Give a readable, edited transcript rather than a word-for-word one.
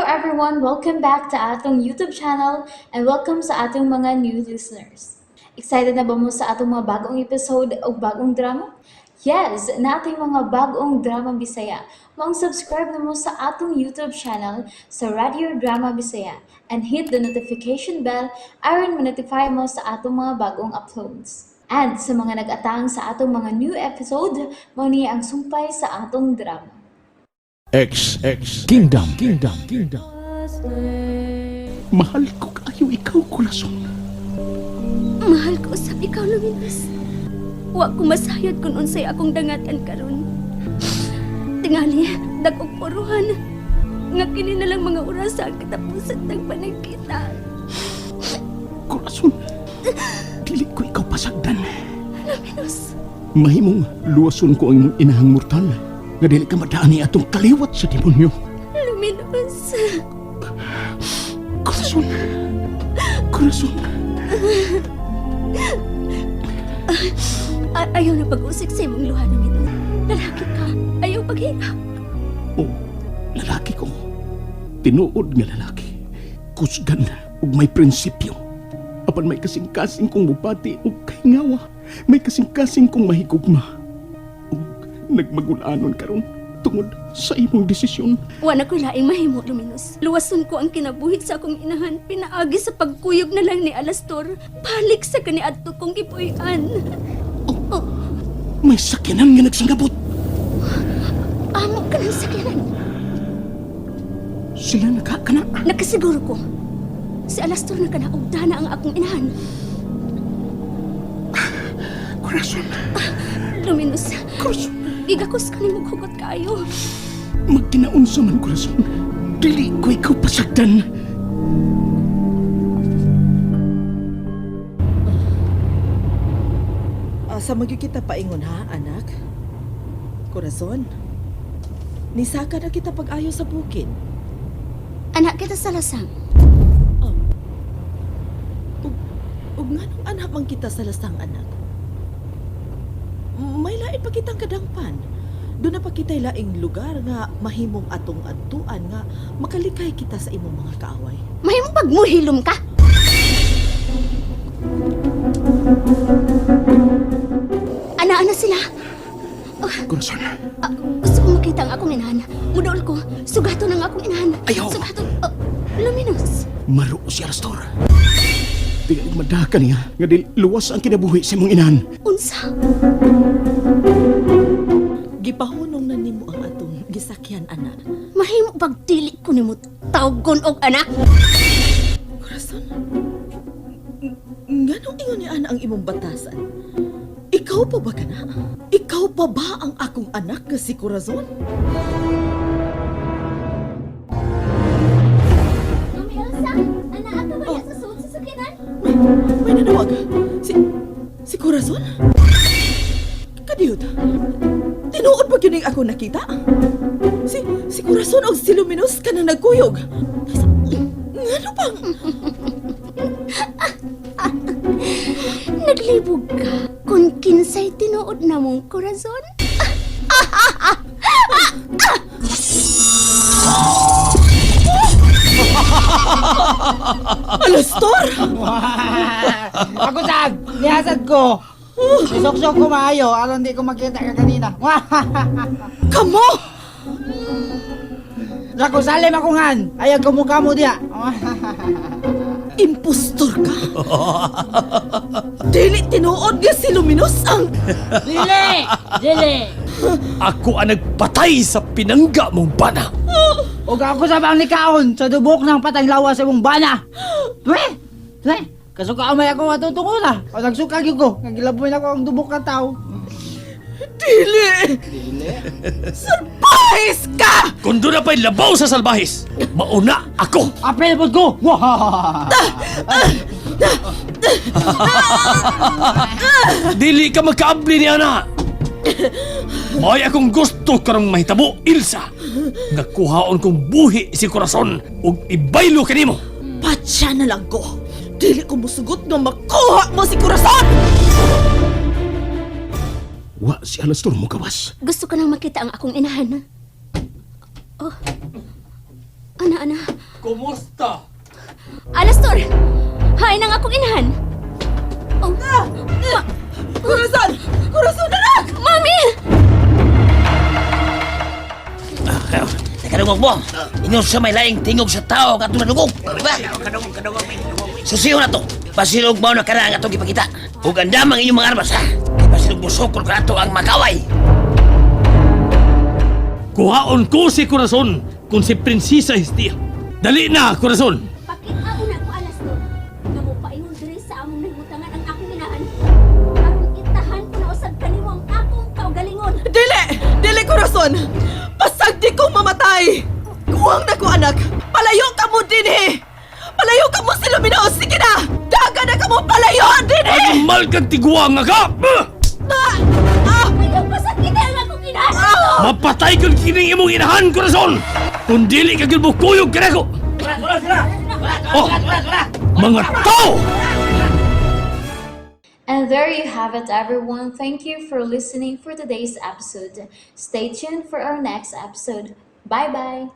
everyone! Welcome back to atong YouTube channel and welcome sa atong mga new listeners. Excited na ba mo sa atong mga bagong episode o bagong drama? Yes, nating mga bagong drama Bisaya. Maong subscribe na mo sa atong YouTube channel sa Radio Drama Bisaya and hit the notification bell aron ma-notify mo sa atong mga bagong uploads. And sa mga nag-atang sa atong mga new episode, mao ni ang sumpay sa atong drama. X X Kingdom Kingdom Kingdom. Mahal ko kayo ikaw, Corazon. Mahal ko usab ikaw, Luminos. Wa ko masayod kung unsay akong dangatan karon. Tingali, dagog puruhan. Nga kini na lang mga oras sa katapusan ng panagkita. Corazon. Dili ko ikaw pasagdan. Luminos, Mahimong luwason ko ang imong inahang mortal. Nga dili ka madaan ni atong kaliwat sa demonyo. Luminos. Corazon. Corazon. Ayaw na pag-usik sa imong luha, Luminos. Lalaki ka. Ayaw paghirap. Oh, lalaki ko. Tinuod nga lalaki. Kusgan ug may prinsipyo. Apan may kasing-kasing kong mupati ug kahingawa. May kasing-kasing kong mahigugma. Ug nagmagulanon karon tungod sa imong desisyon. Wa na ko'y laing mahimo, Luminos. Luwason ko ang kinabuhi sa akong inahan. Pinaagi sa pagkuyog na lang ni Alastor. Balik sa kaniadto kong gipuy-an. May sakyanan nga nagsangabot. Amo ka ng sakyanan. Sila nakakana. Nakasiguro ko. Si Alastor na kanaugda na ang akong inahan. Corazon, Luminos, Corazon. gigakos ka ni hugot kaayo. Magkinaunsa man, Corazon. Dili ko ikaw pasagdan. Asa magyud kita paingon ha, anak? Corazon, nisaka na kita pag-ayo sa bukid. Anak kita sa lasang. Ug, ug nganong anak man kita sa lasang, anak? May lain pa kitang kadangpan. Doon na pa kita'y laing lugar nga mahimong atong adtuan nga makalikay kita sa imong mga kaaway. Mahimong pagmuhilom ka. Ana-ana sila. Corazon, Ah, gusto ko makita ang akong inahan. Mudaol ko. Sugaton ang akong inahan. Ayaw. Sugaton. Oh, Luminos. Maruo si Alastor. Tingalig madaka niya nga dili luwas ang kinabuhi sa imong inahan. Unsa? Gipahunong na nimo ang atong gisakyan, anak. Mahimo pagdili ko nimo tawgon og anak. Corazon, nganong ingon ni ana ang imong batasan? Ikaw pa ba kana? Ikaw pa ba ang akong anak nga si Corazon? Mami Elsa, anak ka ba sa suot sa sakyanan? May nanawag. Si Corazon? Kadiyot. Tinuod ba kining ako nakita? Si Corazon og si Luminos ka na nagkuyog. Ngano pang? Naglibog ka kung kinsay tinuod na mong corazon? Alastor! Ako sad, nihasad ko. Isuksok ko maayo aron di ko makita ka kanina. Kamo! Lako salim ako ngan. Ayaw ko mukha mo diya. Impostor ka! Dili tinuod nga si Luminos ang... Dili! Dili! Ako ang nagpatay sa pinangga mong bana. Ug ako sa bang nikaon sa dubok ng patang lawas sa imong bana. Dwe! Dwe! Kasuka may ako matutungod ah. O nagsuka gyud ko. Nagilaboy na ko ang dubok ka tao. Dili! Dili? Surprise ka! Kung doon na pa'y labaw sa salbahis, mauna ako. Apel pod ko. Wah! Dili ka magkaabli ni ana. May akong gusto karong mahitabo, Ilsa. Nakuhaon kong buhi si Corazon ug ibaylo kanimo. Patya na lang ko! Dili ko musugot nga makuha mo si Corazon! Wa si Alastor mo gawas. Gusto ko nang makita ang akong inahan. Oh. Ana, ana. Kumusta? Alastor! Hain ang akong inahan! Oh, ma- Corazon! Corazon, anak! Mami! Nakadungog mo. Ingon sa may laing tingog sa tao nga atong nadungog. Diba? Susiho na to. Basilog mao na kana ang atong gipakita. Ug andam ang inyong mga armas ha. Kay basilog mosukol kanato ang makaway. Kuhaon ko si Corazon kung si Prinsesa Hestia. Dali na, Corazon! Pakita una ko, Alastor. Nga mo paingon diri sa among nahimutangan ang akong inahan. Aron itahan ko na usab kanimo ang akong kaugalingon. Dili! Dili, Corazon! Pasagdi kong mamatay! Kuwang na ko, anak! Palayo ka mo dinhi! Palayo ka mo si Luminos! Sige na! Daga na ka mo! Palayo dinhi! Animal kang tigwa nga ka! Ah! Ah! Ayaw pasakit ang akong inahan! Mapatay kang kining imong inahan, Corazon! Kung dili ka gyud mo kuyog kanako! Oh! Mga tao! And there you have it, everyone. Thank you for listening for today's episode. Stay tuned for our next episode. Bye bye.